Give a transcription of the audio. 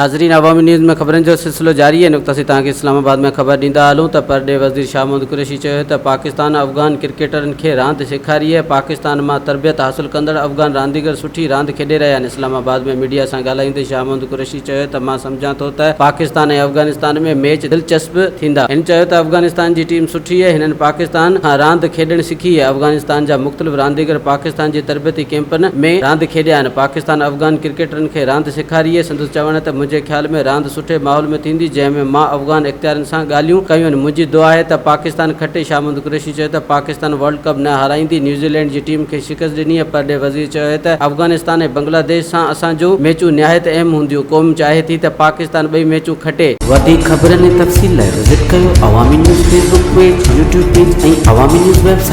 ناظرين عوامي نيوز ۾ خبرن جو سلسلو جاري آهي نقطه سي توهان کي اسلام آباد ۾ خبر ڏيندا هلون ته پرڏيهه وزير شاهه محمود قريشي چيو آهي ته پاڪستان افغان ڪرڪيٽرن کي راند سيکاري آهي پاڪستان مان تربيت حاصل ڪندڙ افغان رانديگر سٺي راند کيڏي رهيا آهن اسلام آباد ۾ ميڊيا سان ڳالهائيندي شاهه محمود قريشي چيو ته مان سمجهان ٿو ته پاڪستان ۽ افغانستان ۾ ميچ دلچسپ ٿيندا هن چيو ته افغانستان جي ٽيم سٺي آهي هنن پاڪستان کان راند کيڏڻ سکي آهي افغانستان جا مختلف رانديگر پاڪستان جي تربيتي ڪيمپن ۾ راند کيڏيا آهن پاڪستان افغان ڪرڪيٽرن کي راند سيکاري سندس چوڻ ته منهنجي خيال ۾ راند سٺي ماحول ۾ ٿيندي جنهن ۾ مان افغان اختيارين سان ڳالهيون ڪيون آهن منهنجي دعا آهي ته پاڪستان کٽي شاهه محمود قريشي چيو ته پاڪستان ورلڊ ڪپ نه هارائيندي نيوزيلينڊ جي ٽيم کي شڪست ڏني آهي پرڏيهه وزير چيو آهي ته افغانستان ۽ بنگلاديش سان اسان جون ميچون نهايت اهم هونديون قوم چاهي ٿي ته پاڪستان ٻئي ميچون کٽي. وڌيڪ خبرن ۽ تفصيل لاء وزٽ ڪيو Awami news Facebook page, YouTube page ۽ Awami news website.